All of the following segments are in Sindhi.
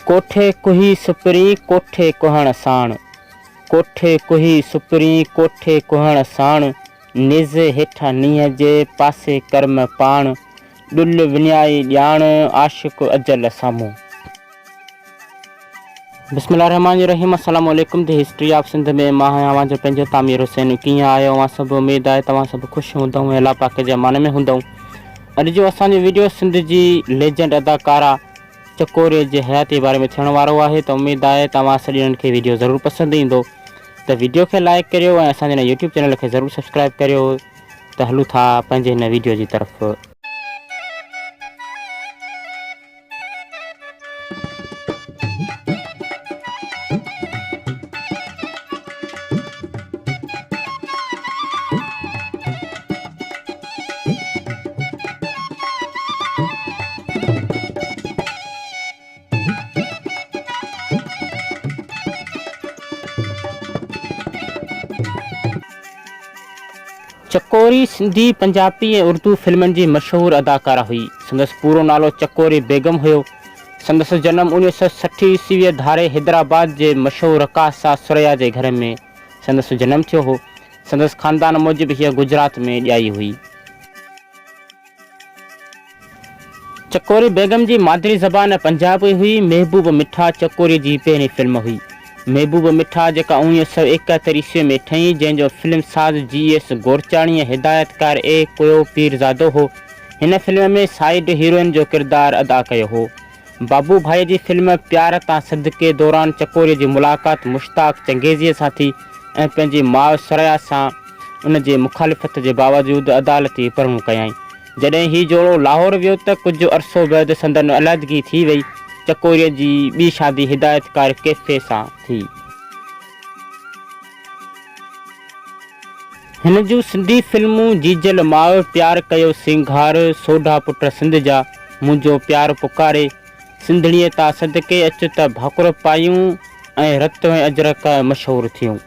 ڪوٺي ڪوهي سپرين ڪوٺي ڪهڻ ساڻ. ڪوٺي ڪوهي سپرين ڪوٺي ڪهڻ ساڻ، نيزي هيٺان نينهن جي پاسي ڪرم پاڻ، ڏل وڃائي ڏياڻ عاشق اجل سامهون. بسم الله الرحمٰن الرحيم السلام عليڪم the history of Sindh ۾ مان آهيان اوهان جو پنهنجو تعمير حسين ڪيئن آهيو اوهان سڀ اميد آهي توهان سڀ خوش هوندؤ ۽ الله پاڪ جي امان ۾ هوندؤ اڄ جو اسان جو ويڊيو سنڌ جي ليجنڊ اداڪارا چڪوري جي حياتي باري ۾ ٿيڻ وارو آهي ته اميد آهي توهان سڄڻن کي ويڊيو ضرور پسند ايندو ته ويڊيو کي لائيڪ ڪريو ۽ اسان جي هن يوٽيوب چينل کي ضرور سبسڪرائيب ڪريو ته هلون ٿا پنهنجي هن ويڊيو جي طرف. چڪوري سنڌي، پنجابي ۽ اردو فلمن جي مشهور اداڪاره هئي. سندس پورو نالو چڪوري بيگم هيو. سندس جنم 1960 عيسويء ڌاري حيدرآباد جي مشهور رقاصه ثريا جي گهر ۾ سندس جنم ٿيو هو. سندس خاندان موجب هيء گجرات ۾ ڄائي هئي. چڪوري بيگم جي مادري زبان پنجابي هئي. محبوب مٺا چڪوريء جي پهرين فلم هئي. محبوب مٺا جيڪا 1971 عيسويء ۾ ٺهي، جنهن جو فلم ساز جي ايس گورچاڻي ۽ هدايتڪار اي ڪيو پيرزادو هو. هن فلم ۾ سائيڊ هيروئن جو ڪردار ادا ڪيو هو. بابو ڀائي جي فلم پيار تان صدقي دوران چڪوريء جي ملاقات مشتاق چنگيزيء سان ٿي ۽ پنهنجي ماء ثريا سان ان جي مخالفت جي باوجود عدالتي پرڻو ڪيائين. جڏهن هي جوڙو لاهور ويو ته ڪجهه عرصو بعد سندن علحدگي ٿي وئي. چڪوريء جي ٻي شادي هدايتڪار ڪيفي سان ٿي. هن جون سنڌي فلمون جيجل ماء، پيار ڪيو سينگار، سوڍا پٽ سنڌ جا، منهنجو پيار پڪاري، سنڌڙيء تا صدقي اچ ته ڀاڪر پايون ۽ رت ۽ اجرڪ مشهور ٿيون.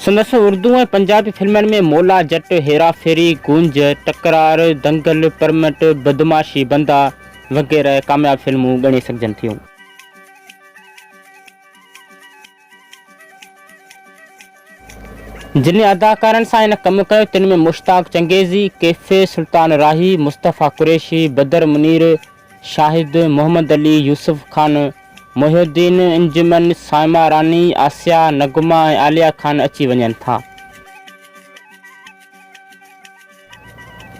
سندس اردو ۽ پنجابي فلمن ۾ مولا جٽ، هيرا ڦيري، گونج، تڪرار، دنگل، پرمٽ، بدمعاشي بندا وغيره ڪامياب فلمون ڳڻي سگهجن ٿيون. جن اداڪارن سان هن ڪم ڪيو تن ۾ مشتاق چنگيزي، ڪيفي، سلطان راهي، مصطفيٰ قريشي، بدر منير، شاهد، محمد علي، يوسف خان، محي الدين، انجمن، صائمه راني، آسيا، نغمه ۽ عاليه خان اچي وڃن ٿا.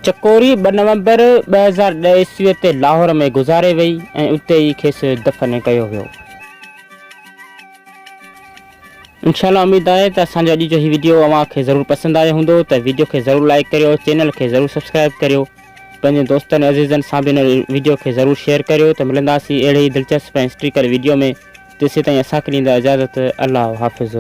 چڪوري ٻه نومبر 2010 عيسويء تي لاهور ۾ گذاري وئي ۽ اتي ئي کيس دفن ڪيو ويو. انشاء الله اميد آهي ته اسان جو اڄ جو هي وڊيو اوهان کي ضرور پسند آيو هوندو ته وڊيو کي ضرور لائيڪ ڪريو چينل کي ضرور سبسڪرائيب ڪريو پنهنجي دوستن ۽ عزيزن سان به هن وڊيو کي ضرور شيئر ڪريو ته ملنداسين اهڙي ئي دلچسپ ۽ هسٽريڪل وڊيو ۾ تيسين تائين اسان کي ڏيندا اجازت الله حافظ.